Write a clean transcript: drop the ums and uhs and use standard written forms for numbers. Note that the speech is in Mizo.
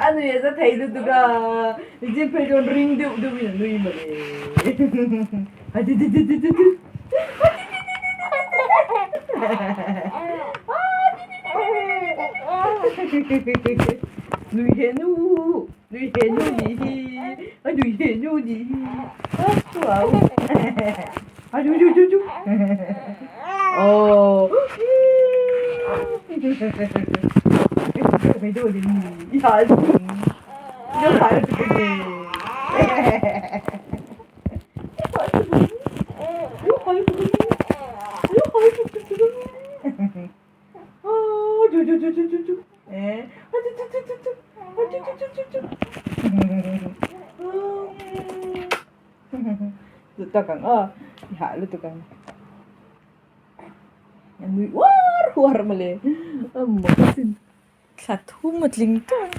A nui a za thei lutuk a, nichin phei chuan ring deuh deuh in a nui mawle. Nui he nu, nui he nu nih hi, a nui he nu nih hi, a chhuau. A chu chu chu chu. Aw. Lutuk ang aw i hah lutuk ang a nui uar uar mawle a maw ka sin thla thum a tling tawh a.